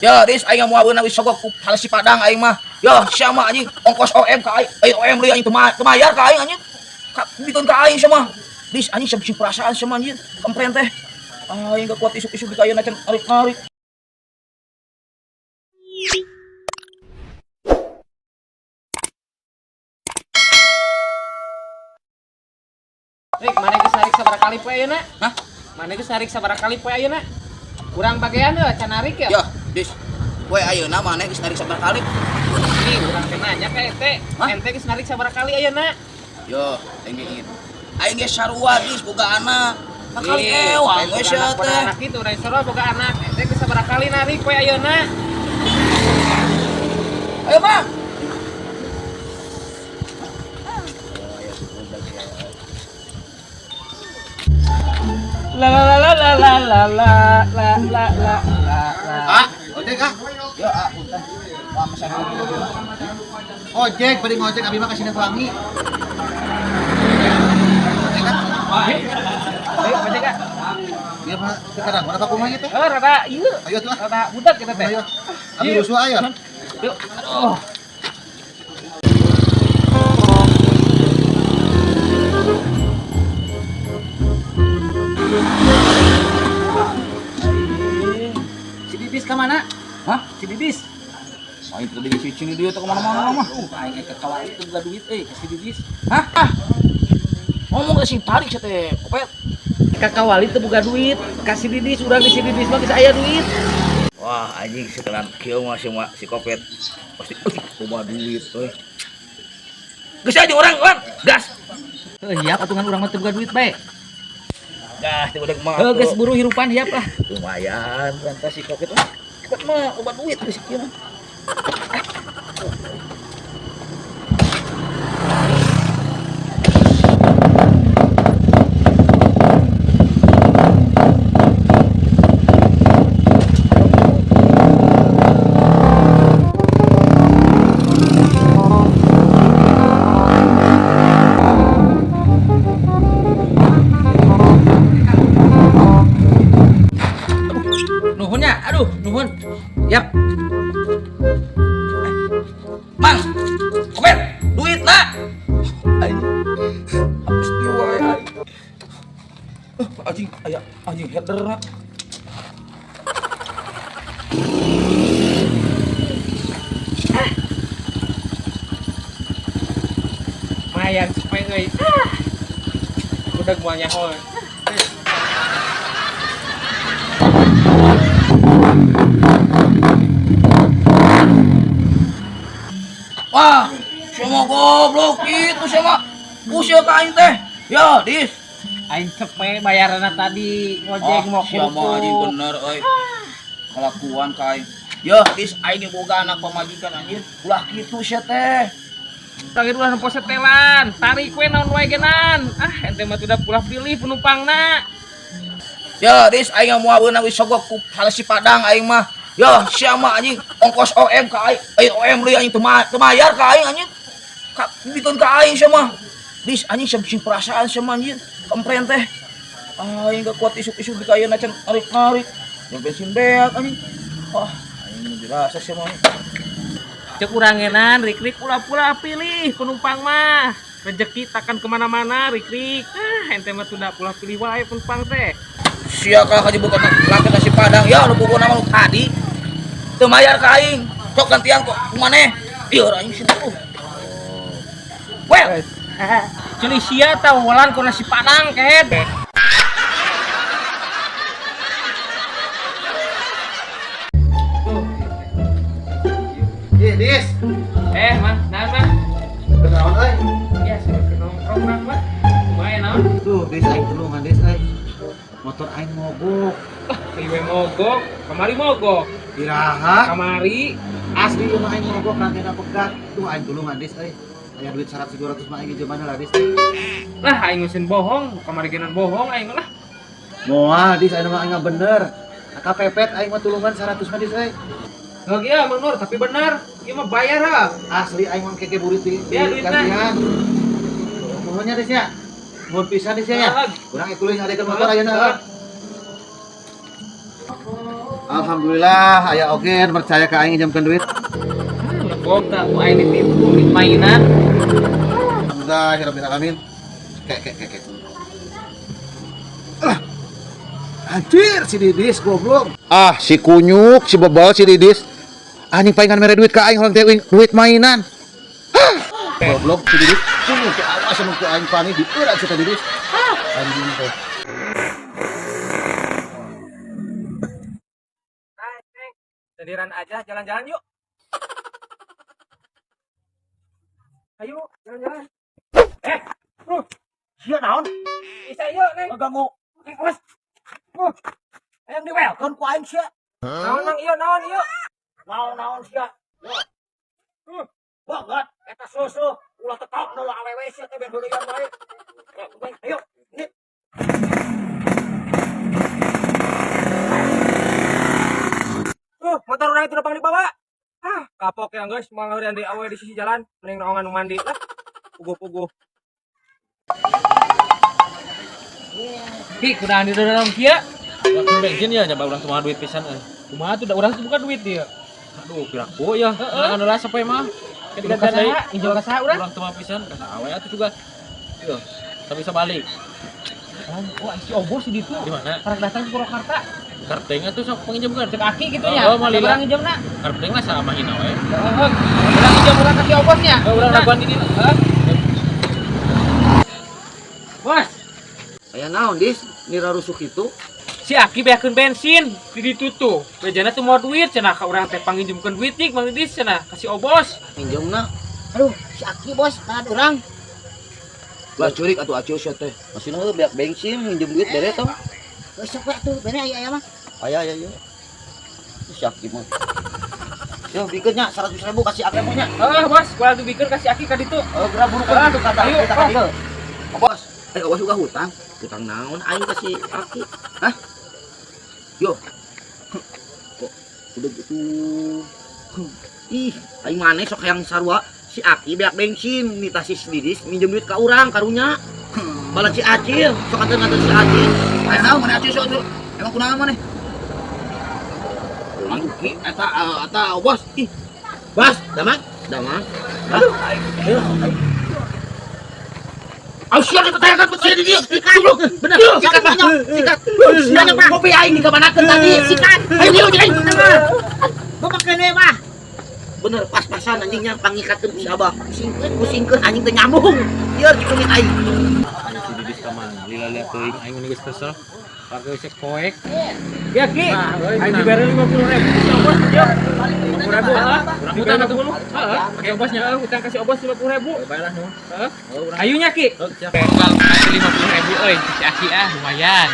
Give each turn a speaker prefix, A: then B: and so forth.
A: Ya, Dis, aing moal beunang sogok ku nasi Padang aing mah. Ya, sia mah anjing ongkos OM ka aing, aing OM deui anjing teu mayar ka aing anjing. Ka bikeun ka aing sia mah. Dis, anjing sing perasaan sia mah anjing. Kempren teh. Aing gak kuat isuk-isuk di kayeuna can narik-narik.
B: Rik, mana geus narik sabaraha kali poe ayeuna?
A: Hah?
B: Mana geus narik sabaraha kali poe ayeuna? Urang bagean heuh can narik ya?
A: Ya, Dis. Poe ayeuna maneh geus narik sabaraha kali?
B: Nih, urang teh nanya ka ente.
A: Hah?
B: Ente geus narik sabaraha kali ayeuna?
A: Yo, aing ge inget. Aing ge sarua Dis boga anak. Sakali
B: Ih,
A: ewang
B: lain
A: we
B: boga
A: sia
B: anak, boga
A: teh.
B: anak itu urang sarua boga anak. Ente geus sabaraha kali narik poe ayeuna?
A: Ayo, Bang.
B: La la la la la la la la la la la la.
C: Ah, ojek ah.
A: Ya, ah, punten. Wah, masa
C: Ojek, bari ngojek abi mah ka Sindangwangi. Ojek ah.
B: Ayo, ojek ah.
C: Ieu mah sekarang mana kumaha ieu teh?
B: Oh, rada ieu.
C: Ayo tuh ah.
B: Rada budak kita teh.
C: Ayo. Abi rusuh ayo.
B: Yuk. Aduh.
D: Si Bibis ka mana?
A: Hah?
D: Si Bibis.
A: Aing tadi di sini dia tuh kemana-mana mah.
D: Aing ke kawa itu boga duit euy ka si Bibis.
A: Hah? Ah. Ngomong ke sing tarik sia teh, kopet.
D: Ka kawali teu boga duit, ka si Bibis urang di si Bibis mah geus aya duit.
A: Wah, anjing setelan kieu mah si si kopet. Pasti loba duit euy. Geus aja orang, Wan. Gas.
D: Heuh, hiap atuh ngan urang mah teu boga duit bae.
A: Gas teh udah mah.
D: Heuh, geus buru hirupan hiap lah.
A: Lumayan lantas si kopet mah. Kopet mah loba duit geus kieu mah.
D: Nuhun nya, aduh, nuhun. Yap.
A: Mang. Kopet, duit nak. Anjing. Habis dia wae aing. Anjing, aya anjing header na.
B: Lumayan cepet euy. Udah gua nyaho.
A: Wah, semua goblok itu sama usia ka aing teh. Ya, Dis.
B: Aing cepet bayaranna tadi ngojek mau
A: siapa anjing bener euy. Kelakuan ka aing. Ya, Dis, aing ge boga anak pamajikan anjir. Ulah kitu sia teh.
B: Tadi ulah nempo setelan, tarik we naon wae genan. Ah, ente mah udah pulah pilih penumpangna.
A: Ya, Dis, aing moal beunang sogok ku nasi Padang aing mah. Ya, sia mah anjing ongkos OM ka aing, aing OM deui anjing teu mayar ka aing anjing. Ka bikeun ka aing sia mah. Dis, anjing sing perasaan sia mah anjing. Kempren teh. Aing gak kuat isuk-isuk di kayeuna can narik-narik. Yang bensin beak anjing. Wah, aing dirasa sia mah.
B: Cek urang genan, rik-rik pula-pula pilih penumpang mah. Rezeki takkan kemana-mana, rik-rik. Ah, ente mah udah pula pilih wae penumpang teh.
A: Sia ka kajibukan laki nasi Padang ya nu bogo nama nu tadi. Teu mayar ka aing. Sok gantian kok kumaneh. Ieu anjing situ. Well,
B: Ceuli sia tawalan ku nasi Padang kehed.
C: Ih, Dis.
B: Mah, naon mah?
C: Kenaon euy?
B: Ya, sudah ke nongkrong urang mah. Lumayan naon?
C: Tuh, Dis aing tulungan Dis euy. Motor aing mogok.
B: Ieu mogok, kamari mogok.
C: Iraha.
B: Kamari
C: Asli ieu mah aing mogok rangkena pegat. Tuh aing tulungan Dis euy. Aya duit 100 200 mah aing mana lah Dis.
B: lah aing ngeuseun bohong, kamari genan bohong aing lah.
C: Moal Dis aing mah aing bener. Kapepet aing mah tulungan 100 mah Dis euy.
B: Heuh ieu Mang Nur, tapi bener. Ieu mah bayar ha.
C: Asli aing mah keke burit di,
B: Ya,
C: di
B: duitna.
C: gantian. Nuhunnya Dis ya. Nuhun pisan Dis ya. Kurang ikulinya ada motor ayeuna. Alhamdulillah aya oge nu percaya ka aing nginjemkeun duit.
B: Lebok tak ku aing ditipu duit mainan.
C: Alhamdulillah rabbil alamin. Kek kek kek kek. Alah. Anjir si Didis goblok. Ah, si kunyuk, si bebal si Didis. Anjing palingan mere duit ka aing holang teh duit mainan. Hah. Goblok si Didis. Kunyuk teh awas anu ku aing pani dieurat si Didis. Hah, anjing teh.
B: Sendirian aja jalan-jalan yuk. Ayo jalan-jalan. Bro,
A: Sia naon?
B: bisa yuk, Neng.
A: Ngaganggu.
B: Awas.
A: Hayang di welcome ku aing sia.
B: Naon nang iyo, naon iyo.
A: Naon-naon sia. Banget eta susu ulah tetap nolak awewe sia teh ben heureuyan bae. Ayo, nit.
B: Motor orang itu udah dibawa. Ah, kapok ya guys, malah yang di awe di sisi jalan, mending noongan nu mandi lah. Puguh-puguh. Ki, kunaon di dalam kieu?
D: Waktu bensin ya nyoba urang semua duit pisan euy.
B: Kumaha tuh da urang tuh bukan duit dia.
D: Aduh, piraku ya. Heeh. Anu lah sampai mah.
B: Ketika deui, injil ka saha urang?
D: Urang teu pisan ka saha we atuh juga. Yo, tapi bisa balik.
B: Oh, si Obos di ditu.
D: Di mana?
B: Karek datang ke Purwakarta.
D: Karteng atuh sok panginjemkeun.
B: Cek aki gitu nya.
D: Oh, mau lila.
B: Urang injemna.
D: Karteng lah sama hina we.
B: Heeh. Urang injem urang ka si Obosnya.
D: Heuh, urang raguan di dieu.
B: Heeh. Bos,
A: Aya naon Dis? Nira rusuk itu.
B: Si Aki beakeun bensin di ditu tuh. Bejana tuh mau duit cenah ka urang teh panginjemkeun duit dik Mang Didis cenah ka si Obos.
A: Minjemna.
E: Aduh, si Aki bos, kanan urang.
A: Lah curik atuh acil sia teh. Masih heuh beak bensin minjem duit bere tong.
E: Geus sok we atuh, bere aya aya mah.
A: Aya aya aya. Si Aki mah. Yo bikeun nya 100.000 kasih Aki mah nya.
B: Heeh, bos, gua lagi bikeun ka si Aki ka ditu.
A: Oh, geura buru-buru tuh kata
B: Ayo,
A: kita ka dieu. Bos, bos juga hutang. Hutang naon aing ka si Aki? Hah? Yo. Kok udah gitu. Ih, aing maneh sok hayang sarua si Aki beak bensin nita si Didis minjem duit ka urang karunya. Balas si Acil, sok atuh si Acil. Aya naon maneh Acil sok atuh. Emang kunaon maneh? Aduh, ki eta eta bos. Ih. Bos, damang, damang. Aduh, aing. Ayo siap kita tanyakan ke dia. Goblok. Bener. Sikat, Pak. Sikat. Sikat, Pak. Kopi aing dikamanakeun tadi. Sikat. Ayo dieu aing.
E: Bapak kene mah.
A: Bener pas-pasan anjingnya pangikatkeun ku si Abah. Pusingkeun, pusingkeun anjing teh nyambung. Ieu dikumit aing.
D: Si Didis ka mana? Lila liat teuing aing mah geus kesel. Pakai sek poek.
B: Ya Ki, aing dibere 50.000 si Obos ya. 50.000 heeh.
D: Urang hutang atuh.
B: Heeh,
D: Pakai obosnya.
B: heeh, hutang kasih Obos 50.000.
D: Bae lah nu.
B: Heeh.
D: Oh, urang.
B: Ayunya Ki.
D: Siap.
B: 50.000 euy, si Aki ah lumayan.